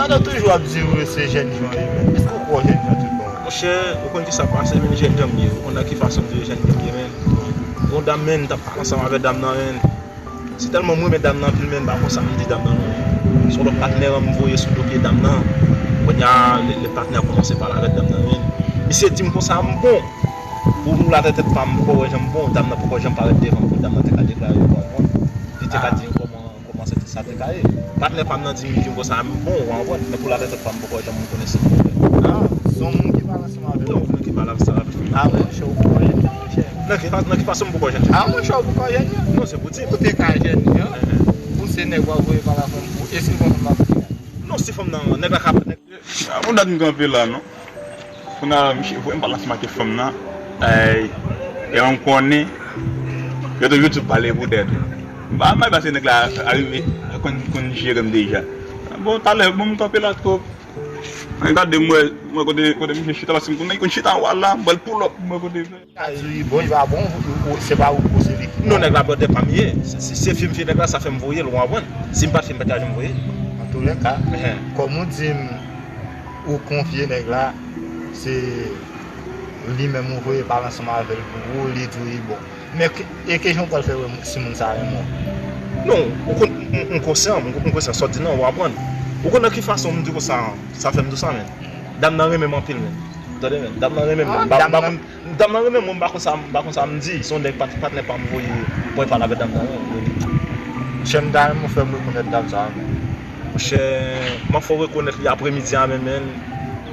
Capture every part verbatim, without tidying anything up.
Sa toujou ap di wi se jèn jan ye, men. Èske w kwè w jèn jan tout bon? Monchè, ou konn ki sa k pase, men jèn jan m ye. Ou konn nan ki fason m di jèn jan m ye, men. Gon dam, men, m t ap pale ansanm avè dam nan, men. Se tèlman m renmen dam nan anpil, men, m pa konn sa m di dam nan, non. Se yon lòt patnè m voye sou do pye dam nan. Kounye a, lè, lè patnè a kòmanse pale avèk dam nan, men. Misye di m konsa m bon. Pou, pou latèt pa m, m poko wè jan m bon. Dam nan poko janm parèt devan m pou dam nan te ka deklare l bon, bon. Li te ka di m kòman Kòman sa, sa te ka ye? Patnè pa m nan di m, di m konsa m bon, ou konprann? Men pou latèt pa m, m poko janm m konnen si m bon. Ah, se yon moun ki pale ansanm avè w? Non, moun ki pale ansanm avè m. Ah, monchè, ou poko jèn, monchè. Nan ki fa-, nan ki fason m poko jèn? Ah, monchè, ou poko jèn, non? Non, se pou di. Ou te ka jèn, non? Ou se nèg w ap voye pale a fanm pou, e si fanm nan pa pou? Non, si fanm nan, nèg la ka, nèg A bon dat m kanpe la, non. Kounye a, misye voye m pale ansanm ak fanm nan. Ay, e m konnen yo toujou tou pale poutèt ou. M pa mal pase nèg la arive konn, konn jere m deja. Bon, talè, bon, m kanpe la twòp. Mwen gade, m wè, m wè kote, kote misye chita, paske m konnen li konn chita anwo a la, m pral pull up, m wè kote. Ka di, bon, li pa bon, ou, ou, se pa ou, ou, se li ki bon. Non, nèg la brother pa m ye. Se, se, se fi m fè nèg la, sa fè m voye l, ou konprann? Si m pa t fè, m pa t ka janm voye l. Antoulèka, kòm ou di m, ou konfye nèg la, se li menm ou voye pale ansanm avè l pou ou, li di w li bon. Men, e ke jan w pral fè wè si moun sa renmen w? Non, ou konn, m, m konsyan, m, m konsyan sa w di nan, ou aprann. Ou konn nan ki fason m di konsa, sa fè m di w sa, men. Dam nan renmen m anpil, men. Tande, men. Dam nan renmen m, men. M pa, m pa konn, dam nan renmen mwen, m pa konn sa, m pa konn sa m di. Se yon nèg pat-, patnè pa m voye, voye pale avè dam nan, men. Monchè, m ta renmen w fè m rekonèt dam sa a, men. Monchè, m ap fè w rekonèt li apremidi a menm, men.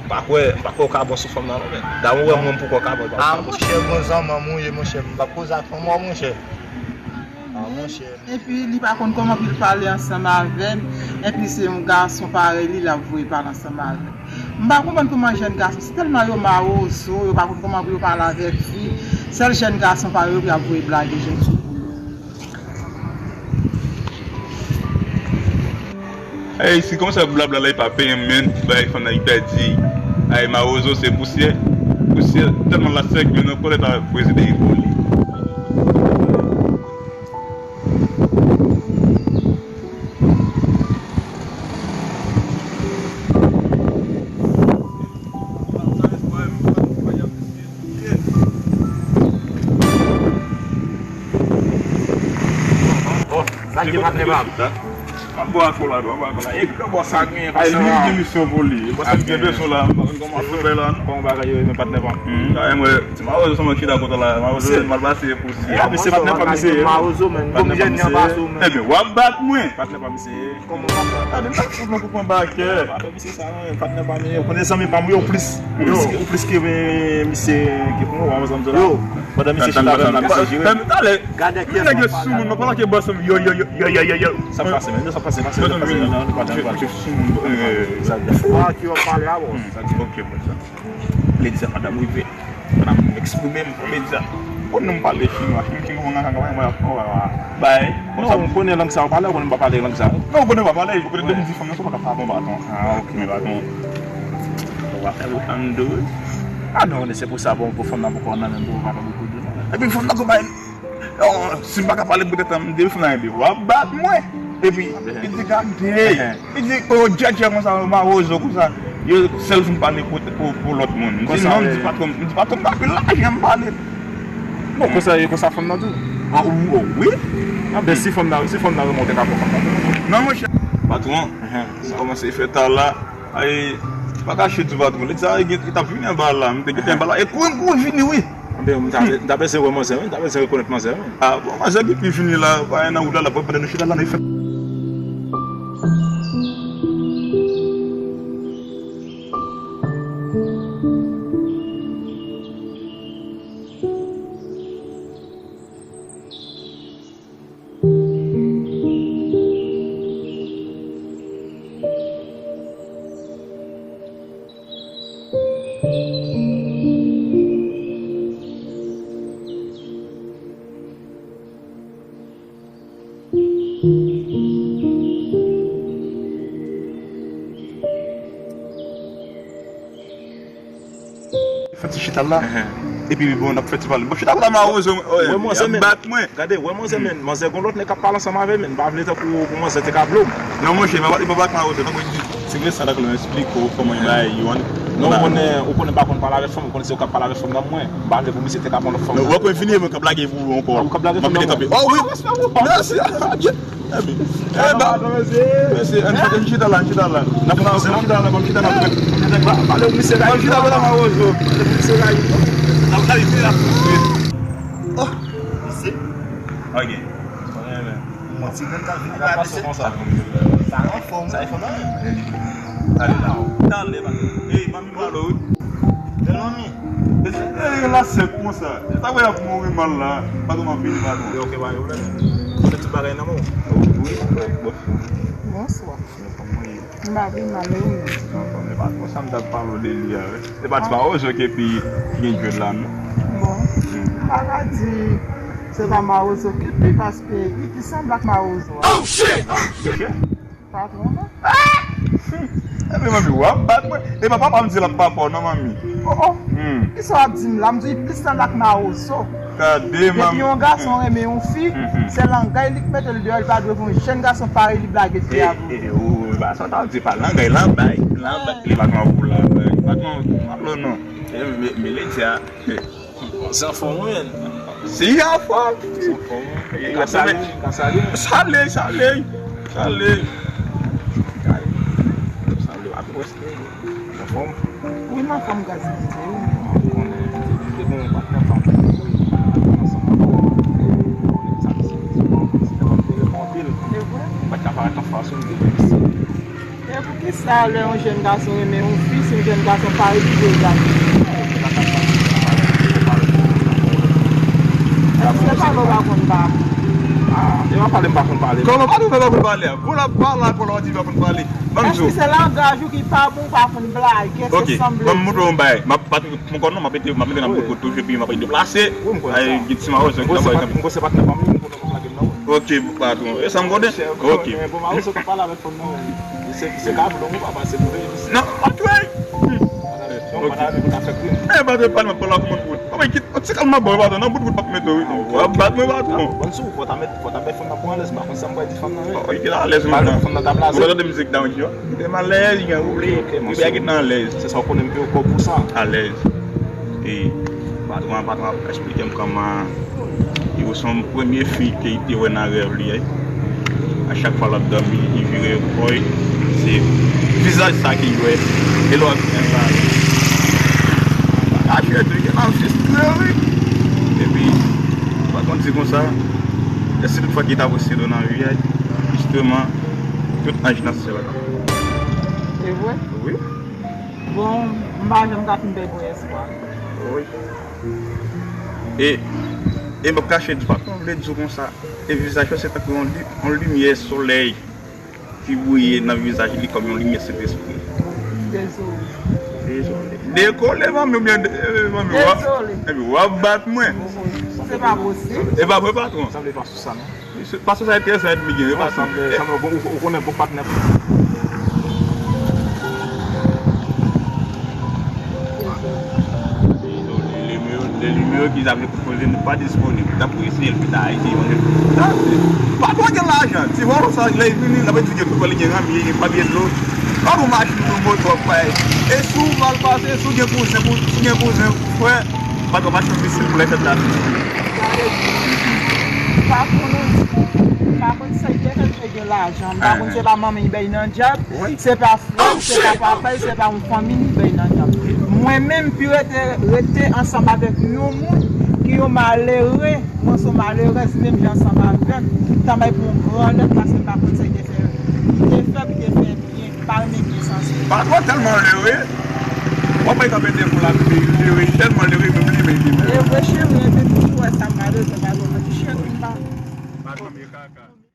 M pa kwè, m pa kwè w ka bon sou fanm nan, non, men. Dam ou wè mwen, m poko ka bon, m pa kwè w ka bon. Ah, monchè, bon zanmanm ou ye, monchè. M p ap koze ak fanm ou, monchè. Ah, monchè. Epi li pa konn kòman pou l pale ansanm avè m. Epi se yon gason parèy li, l ap voye pale ansanm avè m. M pa konprann kòman jèn gason, se tèlman yo mawozo, yo pa konn kòman pou yo pale avèk fi. Sèl jèn gason parèy yo pou y ap voye blage jèn sou pou yo. Ey, si kòmanse ap blabla la, li pa peye m, men, bay fanm nan, li pèdi. Ay, mawozo, se pousyè. Pousyè, tèlman la sèk, men nan kòlèt la, prezidan enpoli. Sa ki patnè pa m. M ap bò ak ou la, m ap bò ak ou la. E gran bò sa gen, ay, li gen misyon pou li. Bò sa gen bezwen la, m pa konn kòman fè la, non. Kòman bagay yo ye, men patnè pa m. Ay, mwen, ti mawozo sèlman ki ta kontan la, mawozo mal pase pou si. Patnè pa m, misye. Mawozo, men. Bon, jèn nan pase w, men. Ebyen, w ap bat mwen. Patnè pa m, misye. Kòman w ap bat? Gade, m t ap fout mwen kou pran bakè. Misye sa, non, patnè pa m, ou konnen zanmi pa m, wi, ou plis, ou plis, ou plis ke, eh, misye ki pou mwen, w ap zanmi la. Yo. Pandan misye chita avè m la, misye jere. Talè, gade kiyès nèg yo sou moun, mwen pa lage bòs yo, yo, yo, yo. Sa pase, men, sa pase, pase, sa pase, non, nou pa, nou pa. Misye sou moun, eh, sa. Ki w ap pale a, bòs? Ok, bòs. Lady sa, madam rive. Madam eksprime m pou medya. Konn nou m pale chinwa, chin, chin, chin, chin, chin, chin, bay. Non, ou konnen lang sa, ou pale, ou konnen m pa pale lang sa. Non, ou konnen m pa pale, ou konnen depi m di fanm nan, se ou pa ka fè bon baton. Ah, ok, men baton. Ou pa fè bout an dou. Ah, non, se pou sa, bon, pou fanm nan poko nan menm, pou ou pa fè bout dou, non. Epi fanm nan gon bay. Oh, si m pa ka pale poutèt mwen, depi fanm nan rele, w ap bat mwen. Epi, li di gade. Li di, oh, djèdjè konsa, mawozo konsa. Yo sèl fin pale pou, pou, pou lòt moun. M di, non, m di patwon, m di patwon m pa pil lajan m pale. Bon, konsa, e konsa fanm nan tou? Oh, oh, wi. Ah, ben, si fanm nan, si fanm nan remonte ka pran fanm nan tou. Non, monchè. Patwon, sa kòmanse fè ta la. Ay, pa kache di patwon. Lè sa, li t ap vini anba la. M te gentan anba la. E kouri, m kouri vini, wi. Anben, m ta, m ta panse wè manzè, wi. M ta panse rekonèt manzè, wi. Ah, bon, manzè ki pi fini la, pa nan wout la, la, pandan nou chita la, nou fè. Fè ti chita la. Epi, bon, n ap fè ti pale. Bon, chita la, mawozo, y ap bat mwen. Gade, wè manzè, men. Manzè gon lòt nèg k ap pale ansanm avè l, men. M pa vle tankou pou manzè te ka blow m. Non, monchè, m pa, m pa bat mawozo, tankou di. Se vre sa, dakò, m esplike w kòman yo bay yo an. Non, ou konnen, ou konnen m pa konn pale avèk fanm, ou konnen se ou k ap pale avèk fanm nan mwen. M pa vle pou misye te ka pran lòt fanm. Non, ou konn fini, mwen k ap lage pou ou ankò. Ou k ap lage fanm nan mwen. Oh, wi. Mèsi. Eh, ba, mesye, ann chita, ann chita la, ann chita la. N ap avanse, non? Ann chita la, ann chita la. Pale pou misye Gayo. Ann chita la, Mawozo. Pale pou misye Gayo. N ap, n ap, n ap. Oh, mesye. Ok. Mwen ti grenn ka vini la, mesye. Sa anfòm. Sa iPhone nan? Ale la. Talè, pa. Ey, manmi Malo, wi. Bèl manmi. E se, e, la sèk konsa. E sa wè ap mouri mal la. Patwon, m ap vini, patwon. Ok, pa gen pwoblèm. Ou gen tout bagay nan men w? Wi, wi. Bonswa. M pa vin mal, e ou menm? Anfòm, e pa konsa m t ap pale w de li a, wi. Se pa ti Mawozo ki pi gen djòl la, non? Bon, m pa ka di se pa Mawozo ki pi, paske li pi sanble ak Mawozo a. Oh, shit! Ok. Patwon, non? Epi manmi, w ap bat mwen. E pa papa m di l ap pa fò, non, manmi. Oh, oh. Hmm. Kisa w ap di m la? M di w li plis sanble ak Mawozo. Gade, manmi. Depi yon gason renmen yon fi, se langay li k mete l deyò, li pa dwe voye yon jèn gason parèy li blage fi a pou li. E, e, ou, e pa sa w ta di, pa langay, lanbay, lanbay. Li pa t anvi w lanbay. Patwon, patwon, non. E, men, men li di a, se anfòm, wi. Se anfòm. Se anfòm, wi. Ka salye, ka salye. Salye, salye, salye. Salye, apre. Anfòm? Wi, m anfòm, gras Bondye, wi. Ou konnen, te gen yon patnè pa m, wi, ansanm avè w. Ou konnen sa, se yon ti bagay ki te antere m anpil. E vre? M pa t ka parèt anfas ou, m te vle misye. E poukisa lè yon jèn gason renmen yon fi, se yon jèn gason parèy li dwe gade? Èske se pale w pa konn pale? Ah, e pa pale m pa konn pale. Kòman pa konn pale? Pou l ap pale, pou l ap di pa konn pale. Ban m di w. Èske se langaj ou ki pa bon, ou pa konn blage, se sanble. Ok, ban m montre w yon bagay. M ap pa twouve m ankò non, m ap mete, m ap mete nan bout bout touche, epi m ap deplase. Wi, m konn sa. Ay, gen ti Mawozo ki nan bò. M konn se patnè pa m, m konn pa lage m nan. Ok, patwon. E sa m konnen? Ok. Bon, Mawozo ka pale avèk fanm nan, wi. Se, se ka vle ou pa pase pou li. Non, pa twouve. Non, pa nan pou ta fè krim. E pa twouve pale, m ap pale ak moun bout. Kòman ki, se kalm ap ba w, patwon, nan bout bout m ap mete w, wi. W ap bat mwen, patwon. Bon, si w fò ta mèt, fò ta bay fanm nan pou alèz, m pa konn sa m pral di fanm nan, wi. Oh, li te alèz, wi, non. Fò ta bay fanm nan tab la. Ou pa tande mizik Down J a? Li te malèz, li gen woule. Ok, li te gen alèz. Se sa w konnen m peye w kòb pou sa. Alèz. E patwon an, patwon an ap eksplike m kòman li resevwa premye fi ke li te wè nan rèv li, eh. A chak fwa l ap dòmi, li vire kò l, se vizaj sa ke li wè. E lè w ap di sa, pa kache tou, gen la jis tou, wi. Epi, patwon di konsa, èske tout fwa ki ta posede nan vi a, jisteman, tout anj nan syèl la. Se vre? Wi. Bon, m pa janm ka fin pèdi espwa. Wi. E, e m ap kache di, patwon vle di w konsa, e vizaj yo se tankou yon li-, yon limyè solèy ki briye nan vizaj li kòm yon limyè Sentespri. Dezole. Dezole. Dekole, manmi, oubyen de-, eh, manmi, w ap, dezole, epi w ap bat mwen. Se pa posib. E pa vre, patwon. Sa vle pa sou sa, non? Paske sa enteresan, ènmi gen, wi, paske sanble, sanble, ou, ou konnen bon patnè. Dezole, le numéro, le numéro qu'ils avaient proposé n'est pas disponible. T ap eseye l pita Ayiti, yon nèg. Patwon gen lajan. Ti vòlò sa, lè l vini, l ap di gen kòb, li gen ranm, li gen papye dlo. Pa pou machin, pou moto, bay. E si w mal pase, si w gen kouzen, pou, si w gen kouzen, frè, patwon machin difisil pou lè fèt la. Sa vle di, m pa konnen, m pa konn sa l te fè l te gen lajan. M pa konn se pa manman l bay nan djab, se pa frè l, se pa papa l, se pa yon fanmi l bay nan djab. Mwen menm, pi rete, rete ansanm avèk yon moun ki yon malere, mwen se yon malerèz, menm jan ansanm avè l, m ta bay pou yon gran lèt paske m pa konn sa l te fè. Li te fèb, li te fè byen, li pa renmen byen sanse. Patwon tèlman lere, w ap wè kanpe devan l ap lere, li tèlman lere, menm li menm li menm. E vre cheri, epi pou ou wè sa m pa bezwen, patwon, mwen di cheri m pa. Patwon, men kaka.